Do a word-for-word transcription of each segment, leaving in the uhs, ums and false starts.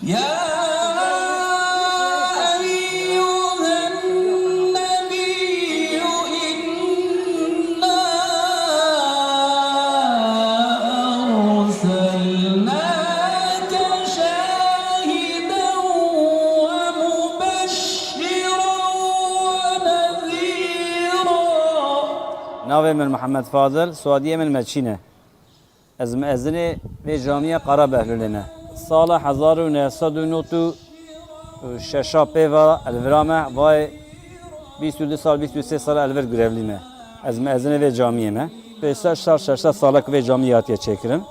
يا أيها النبي إنا أرسلناك شاهدا ومبشرا ونذيرا. Navê min Mihemed Fazil, soyadiyê min Meçîn e. Ez muezinê vê camiya Qara Behlûlê me. Sala hezar û neh sed û nod û şeş pê ve elvira me, vay bîst û du sal, bîst û sê sal elvir grevlî me. Ez muezinê vê camiyê me. Pê şeş sal, şeş sed sala ku vê camiyê hatiye çêkirin.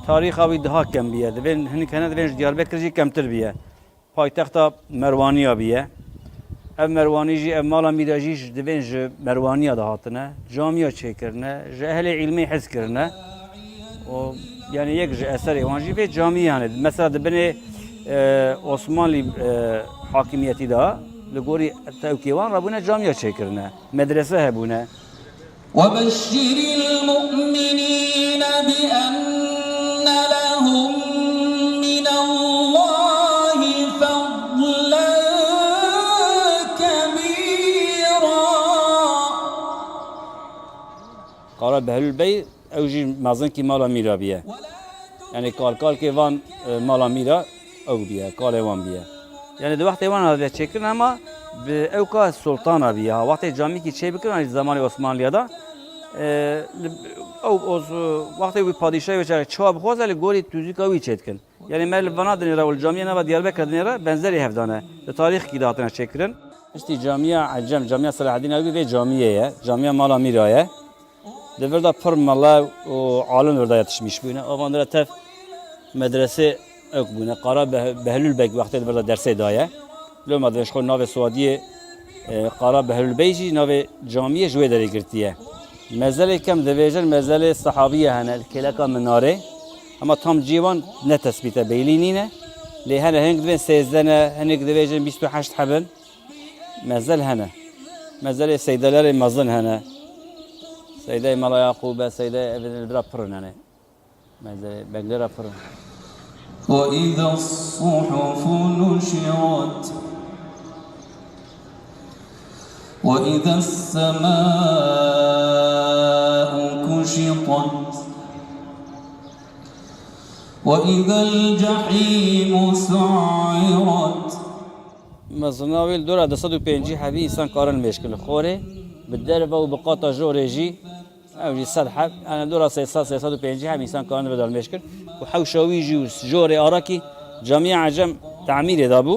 Tarîxa wî daha kem biye. Divên hinek hene divên ji Diyarbekir jî kemtir biye. Paytexta Merwaniya biye. Ev Merwanî jî, ev mala mîra jî ji, divên ji Merwaniya de hatine, camiya çêkirine, ji ehlê îlmê hez kirine. O, yani yek ji eserê wan jî vê camiyê hene. Mesela di binê, e, Osmanlî, e, hakimiyetî de li gorî tewkê wan rabûne camiya çêkirine. Medrese hebûne. وبشر المؤمنين بأن لهم من الله فضلا كبيرا. Qara Behlûl Bey, ew jî mezinkî mala mîra biye. Yani kalkalkê van, e, mala mîra ew biye, kalê wan biye. Yani di wextê wan hatiye çêkirin ama bi ew ka sultana biye. Ha, wextê camîkî çê bikirin, yani zamanê Osmanliya da, e, li, ew, o, wextê wî padîşahê wê çaxê çawa bixwaze li gorî tûzika wî çê dikin. Yani me li vana dinêre û li camiya nava Diyarbekir dinêre benzerî hevdane. Li tarîxkî de hatine çêkirin. Piştî camiya Ecem, camiya Selaheddin Eybî vê camiyê ye. Camiya mala mîra ye. Di vir de pir mele û alim vir de yetişmiş bûne. Avan dire tev medresê ewk bûne. Qara Beh-, Behlûl Beg wextê di vir de dersê daye. Loma divê ji xwe navê Suadiyê, e, Qara Behlûl Bey jî navê camiyê ji wê derê girtiye. Mezelê kem divêjin mezelê sehabiye hene, li kêleka Minarê. Hema tam cihê wan ne tesbît e, beylî nîne. Lê hene hinek divên sêzdeh ne, hinek divêjin bîst û heşt hebin. Mezel hene. Mezelê seydelerê mezin hene. Seydeyê Mela Yaqûb e, seydeyê evê li vira pir in hene. Mezelê beglera pir in. وإذا الصحف نشرت وإذا السماء كشطت وإذا الجحيم سعرت. Mezina wê li dora du sed û pêncî hebî însan karin mêşkin li xorê, bi derve û bi qata jorê jî, ew jî sed heb, yani dora sê sed, sê sed û pêncî heb însan karin li vir dalmêşkin. Û hewşa wî jî û jorê arakî camiya Ecem tamîrê dabû,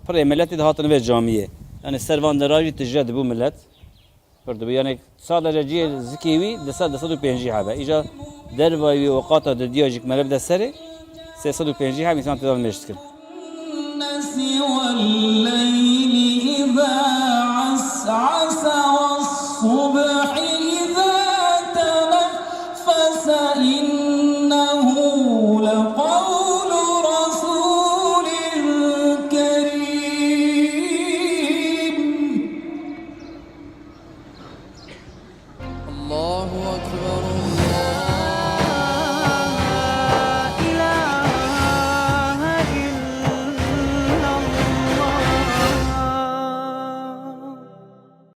pirê miletî dihatin vê camiyê. Yani ser van dera jî tije dibû milet. Pir dibû. Yani sadece cihê zikê wî du sed, du sed û pêncî hebe. Îca dervayî wî û qata didiya jî ku meriv de serê, sê sed û pêncî heb însan tê de mêş dikin. النس والليل إذا عسعس